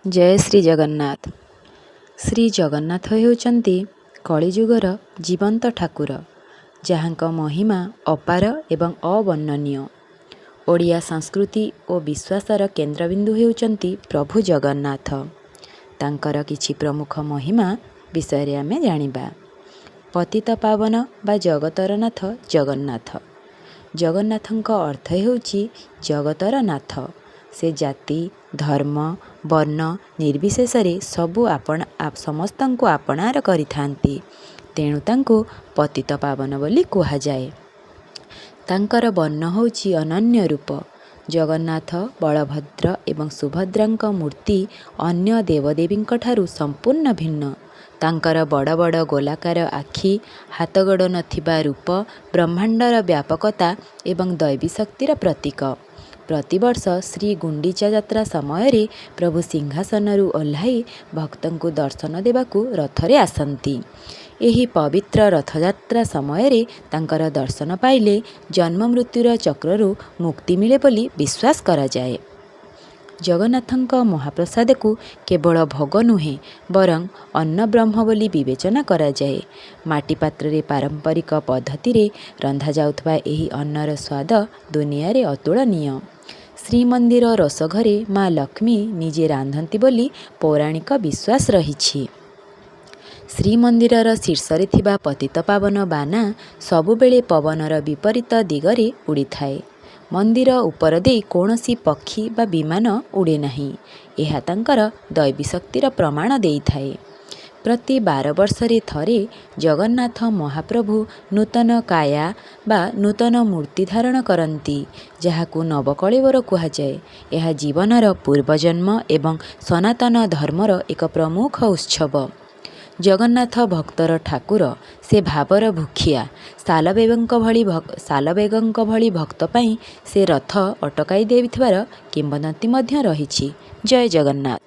ଜୟ ଶ୍ରୀ ଜଗନ୍ନାଥ। ଶ୍ରୀ ଜଗନ୍ନାଥ ହେଉଛନ୍ତି କଳିଯୁଗର ଜୀବନ୍ତ ଠାକୁର, ଯାହାଙ୍କ ମହିମା ଅପାର ଏବଂ ଅବର୍ଣ୍ଣନୀୟ। ଓଡ଼ିଆ ସଂସ୍କୃତି ଓ ବିଶ୍ୱାସର କେନ୍ଦ୍ରବିନ୍ଦୁ ହେଉଛନ୍ତି ପ୍ରଭୁ ଜଗନ୍ନାଥ। ତାଙ୍କର କିଛି ପ୍ରମୁଖ ମହିମା ବିଷୟରେ ଆମେ ଜାଣିବା। ପତିତ ପାବନ ବା ଜଗତର ନାଥ ଜଗନ୍ନାଥ। ଜଗନ୍ନାଥଙ୍କ ଅର୍ଥ ହେଉଛି ଜଗତର ନାଥ। ସେ ଜାତି, ଧର୍ମ, ବର୍ଣ୍ଣ ନିର୍ବିଶେଷରେ ସବୁ ଆପଣା ସମସ୍ତଙ୍କୁ ଆପଣାର କରିଥାନ୍ତି, ତେଣୁ ତାଙ୍କୁ ପତିତ ପାବନ ବୋଲି କୁହାଯାଏ। ତାଙ୍କର ବର୍ଣ୍ଣ ହେଉଛି ଅନନ୍ୟ ରୂପ। ଜଗନ୍ନାଥ, ବଳଭଦ୍ର ଏବଂ ସୁଭଦ୍ରାଙ୍କ ମୂର୍ତ୍ତି ଅନ୍ୟ ଦେବଦେବୀଙ୍କ ଠାରୁ ସମ୍ପୂର୍ଣ୍ଣ ଭିନ୍ନ। ତାଙ୍କର ବଡ଼ ବଡ଼ ଗୋଲାକାର ଆଖି, ହାତ ଗୋଡ଼ ନଥିବା ରୂପ ବ୍ରହ୍ମାଣ୍ଡର ବ୍ୟାପକତା ଏବଂ ଦୈବୀ ଶକ୍ତିର ପ୍ରତୀକ। ପ୍ରତିବର୍ଷ ଶ୍ରୀଗୁଣ୍ଡିଚା ଯାତ୍ରା ସମୟରେ ପ୍ରଭୁ ସିଂହାସନରୁ ଓହ୍ଲାଇ ଭକ୍ତଙ୍କୁ ଦର୍ଶନ ଦେବାକୁ ରଥରେ ଆସନ୍ତି। ଏହି ପବିତ୍ର ରଥଯାତ୍ରା ସମୟରେ ତାଙ୍କର ଦର୍ଶନ ପାଇଲେ ଜନ୍ମ ମୃତ୍ୟୁର ଚକ୍ରରୁ ମୁକ୍ତି ମିଳେ ବୋଲି ବିଶ୍ୱାସ କରାଯାଏ। ଜଗନ୍ନାଥଙ୍କ ମହାପ୍ରସାଦକୁ କେବଳ ଭୋଗ ନୁହେଁ, ବରଂ ଅନ୍ନବ୍ରହ୍ମ ବୋଲି ବିବେଚନା କରାଯାଏ। ମାଟି ପାତ୍ରରେ ପାରମ୍ପରିକ ପଦ୍ଧତିରେ ରନ୍ଧାଯାଉଥିବା ଏହି ଅନ୍ନର ସ୍ୱାଦ ଦୁନିଆରେ ଅତୁଳନୀୟ। ଶ୍ରୀମନ୍ଦିର ରୋଷଘରେ ମା ଲକ୍ଷ୍ମୀ ନିଜେ ରାନ୍ଧନ୍ତି ବୋଲି ପୌରାଣିକ ବିଶ୍ୱାସ ରହିଛି। ଶ୍ରୀମନ୍ଦିରର ଶୀର୍ଷରେ ଥିବା ପତିତପାବନ ବାନା ସବୁବେଳେ ପବନର ବିପରୀତ ଦିଗରେ ଉଡ଼ିଥାଏ। ମନ୍ଦିର ଉପର ଦେଇ କୌଣସି ପକ୍ଷୀ ବା ବିମାନ ଉଡ଼େ ନାହିଁ। ଏହା ତାଙ୍କର ଦୈବୀ ଶକ୍ତିର ପ୍ରମାଣ ଦେଇଥାଏ। ପ୍ରତି 12 ବର୍ଷରେ ଥରେ ଜଗନ୍ନାଥ ମହାପ୍ରଭୁ ନୂତନ କାୟା ବା ନୂତନ ମୂର୍ତ୍ତି ଧାରଣ କରନ୍ତି, ଯାହାକୁ ନବକଳେବର କୁହାଯାଏ। ଏହା ଜୀବନର ପୂର୍ବଜନ୍ମ ଏବଂ ସନାତନ ଧର୍ମର ଏକ ପ୍ରମୁଖ ଉତ୍ସବ। ଜଗନ୍ନାଥ ଭକ୍ତର ଠାକୁର, ସେ ଭାବର ଭୁଖିଆ। ସାଲବେଗଙ୍କ ଭଳି ଭକ୍ତ ପାଇଁ ସେ ରଥ ଅଟକାଇ ଦେଇଥିବାର କିମ୍ବଦନ୍ତୀ ମଧ୍ୟ ରହିଛି। ଜୟ ଜଗନ୍ନାଥ।